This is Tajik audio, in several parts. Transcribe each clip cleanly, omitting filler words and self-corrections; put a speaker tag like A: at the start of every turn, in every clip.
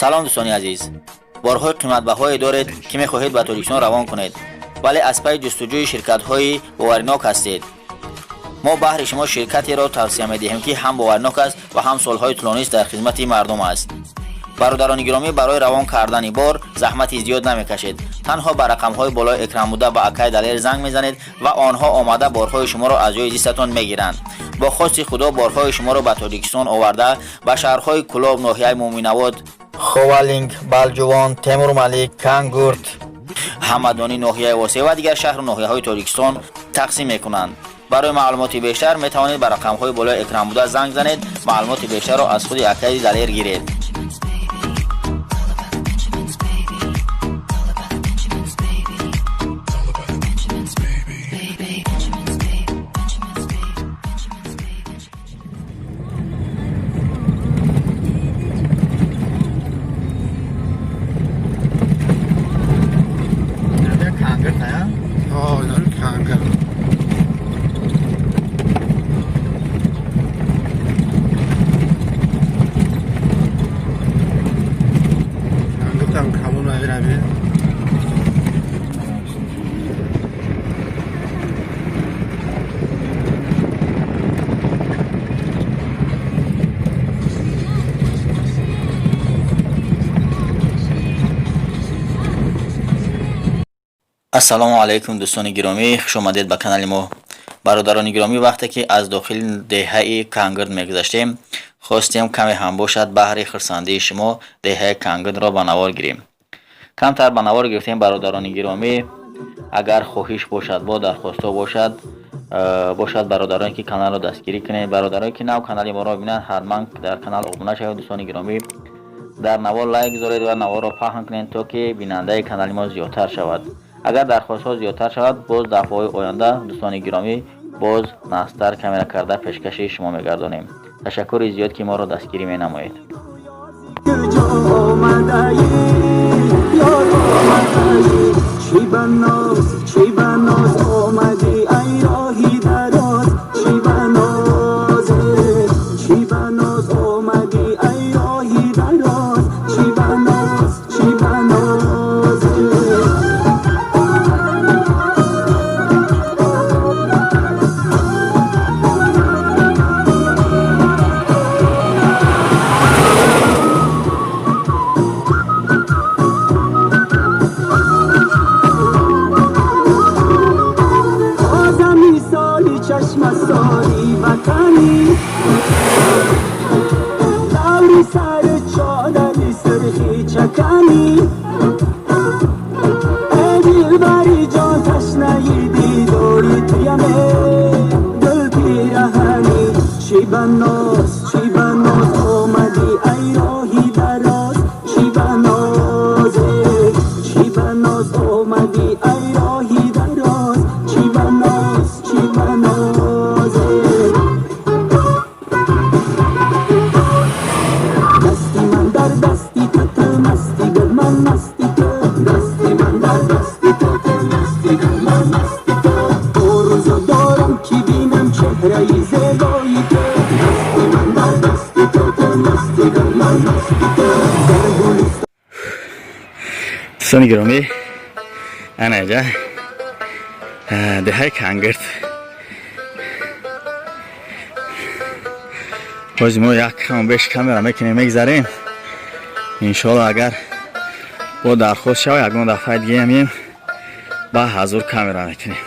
A: Салом, дӯстони азиз. Борҳои қиматбаҳое доред, ки мехоҳед ба Тоҷикистон равон кунед, вале аз пайи ҷустуҷӯи ширкатҳои боваринок ҳастед. Мо баҳри шумо ширкатеро тавсия медиҳем, ки ҳам боваринок аст ва ҳам солҳои тӯлонист дар хизмати мардум аст. Бародарони гиромӣ, барои равон кардани бор заҳмати зиёд намекашед. Танҳо ба рақамҳои болои экран буда ба акай Далер занг мезанед ва онҳо омада борҳои шуморо аз ҷои зистатон мегиранд. Бо хости Худо борҳои шуморо ба Тоҷикистон оварда, ба шаҳрҳои Кӯлоб, ноҳияи Муъминобод, Ховалинг, Балҷувон, Темурмалик, Кангурт, Ҳамадонӣ, ноҳияи Восеъ ва дигар шаҳру ноҳияҳои Тоҷикистон тақсим мекунанд. Барои маълумоти бештар метавонед ба рақамҳои болои экран буда занг занед, маълумоти бештарро аз худи акаи Далер гиред.
B: Benjamins, baby. All about the Benjamins, baby.
C: All about the Benjamins, baby.
B: Baby, Benjamins, baby. Benjamins, baby. Benjamins, baby.
D: Кангар. Кангартам калон айрави.
A: Ассалому алайкум, дӯстони гиромӣ, хуш омадед ба канали мо. Бародарони гиромӣ, вақте ки аз дохили деҳаи Кангирд мегузаштем, хостем каме ҳам бошад баҳри хурсандии шумо деҳаи Кангирдро ба навор гирем. Камтар ба навор гирифтем, бародарони гиромӣ. Агар хоҳиш бошад, бо дархостҳо бошад, бошад, бародароне ки каналро дастгирӣ кунед, бародарое ки нав канали моро бинанд, ҳатман дар канал обуна шавед. Дӯстони гиромӣ, дар навор лайк гузоред ва наворро паҳн кунед, то ки бинандаи канали мо зиёдтар шавад. Агар дархостҳо зиёдтар шавад, боз дафъаҳои оянда, дӯстони гиромӣ, боз нағзтар камера карда пешкаши шумо мегардонем. Ташаккури зиёд, ки моро дастгирӣ менамоед.
E: Куҷо омадаӣ, ёр омадаӣ? Чӣ ба ноз, чӣ ба ноз омадӣ, ай роҳи дароз? Чӣ ба ноз, чӣ ба ноз омадӣ, ай роҳи дароз? Чӣ ба ноз, чӣ ба ноз? Озами соли чашмасори ватанӣ, даври сари чодари сирхи чаканӣ. Э дилбари ҷон, ташнаи дидори туяме, дил пираҳанӣ. Чӣ ба ноз, чӣ ба ноз омадӣ, ай роҳи дароз? Чӣ ба ноз, чӣ ба ноз омадӣ, ай роҳи дароз? Чӣ ба ноз, чӣ ба ноз? Дасти ман дар дасти ту, ту масти гул, ман масти ту. Дасти ман дар дасти ту, ту масти гул, ман масти ту. Орзу дорам, ки бинам чеҳраи зебои ту. Дасти ман дар дасти ту, ту масти гул, ман масти ту. Дар гулистон
A: Дӯстони гиромӣ, ана иҷа деҳаи Кангирд. Боз мо як кам беш камера мекунем, мегзарем. Иншоалло, агар бо дархост шава, ягон дафъаи дига меем, ба ҳазур камера мекунем.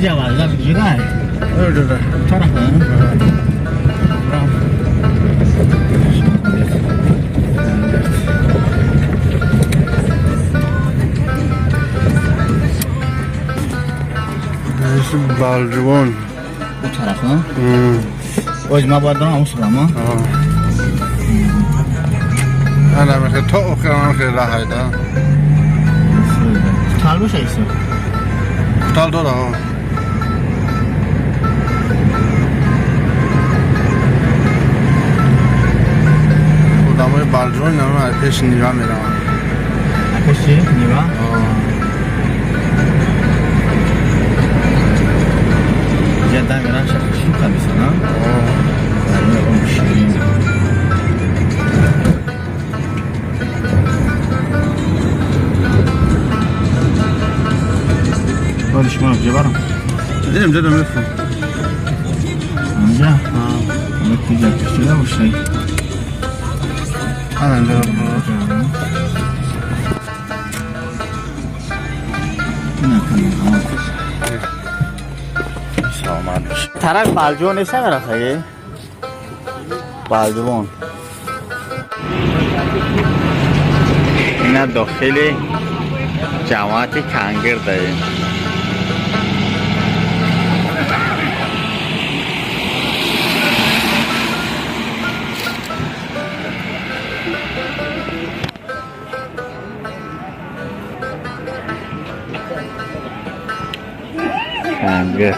A: Иҷа вазда ҷидай.
D: Ҷуда.
A: Тараф.
D: Балҷувон.
A: У тараф, ҳа? Оз ма бояд дорам усурам, ҳа?
D: Ана мехе то охир мехе раҳайда.
A: Тал боша исо.
D: Тал дора, ҳа. Одамои Балҷувон нама пеш Нива мераванд.
A: Пеш чи? Нива? Ҷа дамиран шука бисана? Ширин. Боди шумо куҷо барам?
D: Дидем, дидем, мефам.
A: Анҷа? Ама куҷа кушида бошад?
D: Ана инҷа.
A: Саломат бош. Тараф Балҷувон нест намерафтаги? Балҷувон. Ина дохили ҷамоати Кангир даем. Кангир.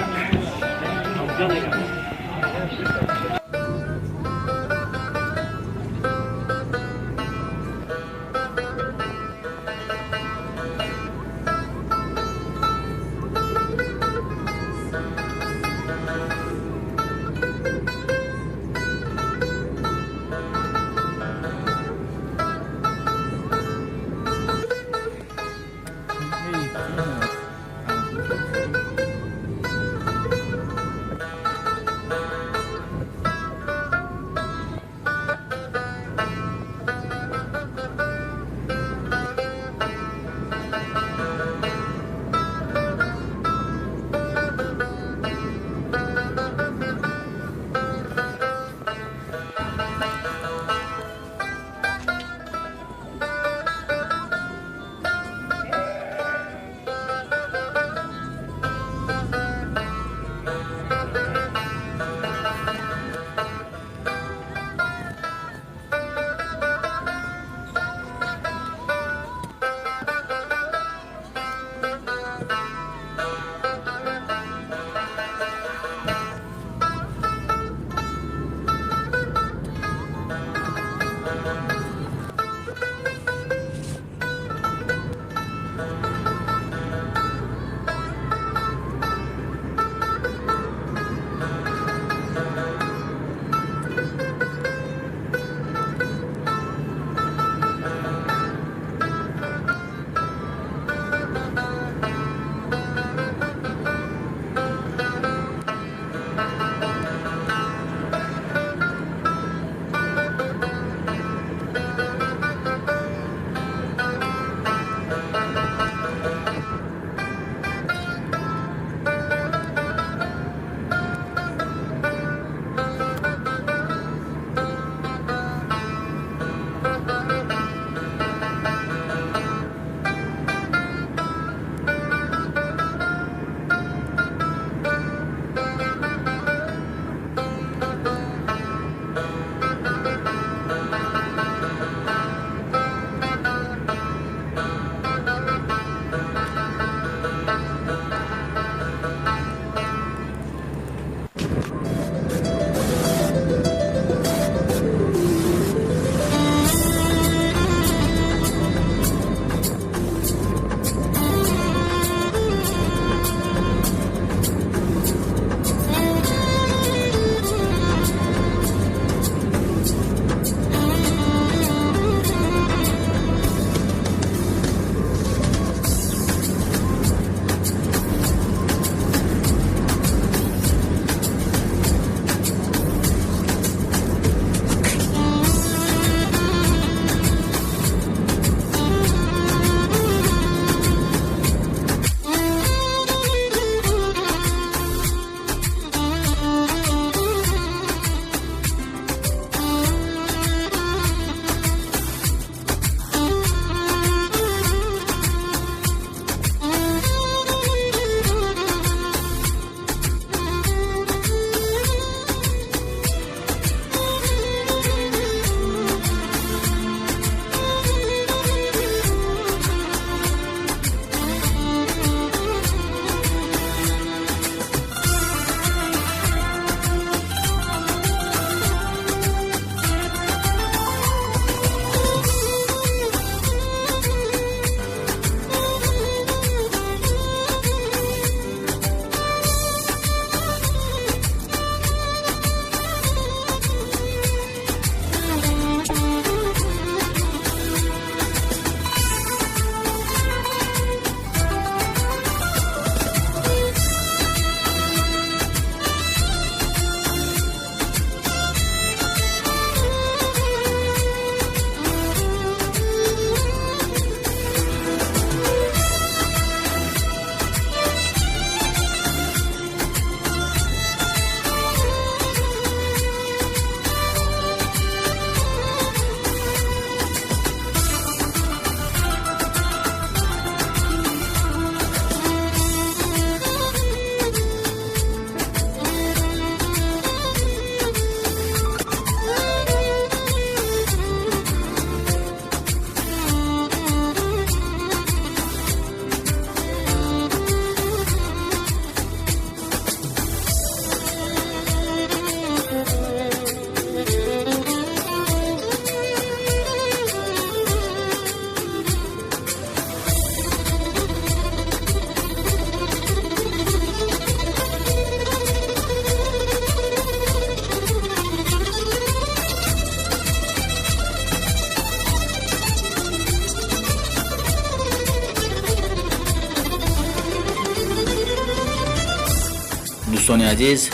A: Дӯстони азиз,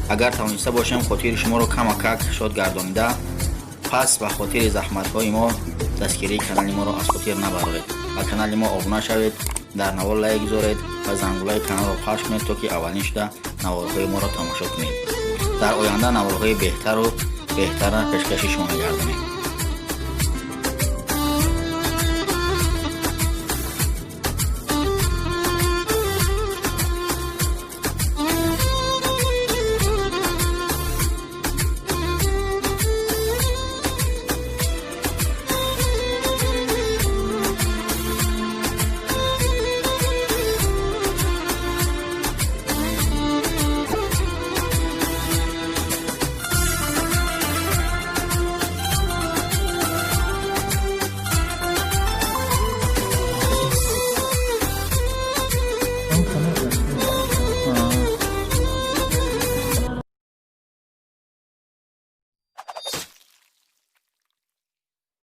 A: агар тавониста бошем хотири шуморо камакак шод гардонида, пас ба хотири заҳматҳои мо дастгирии канали моро аз хотир набароред, ба канали мо обуна шавед, дар навор лайк гузоред ва зангулаи каналро пахш кунед, то ки аввалин шуда наворҳои моро тамошо кунед. Дар оянда наворҳои беҳтару беҳтарро пешкаши шумо мегардонем.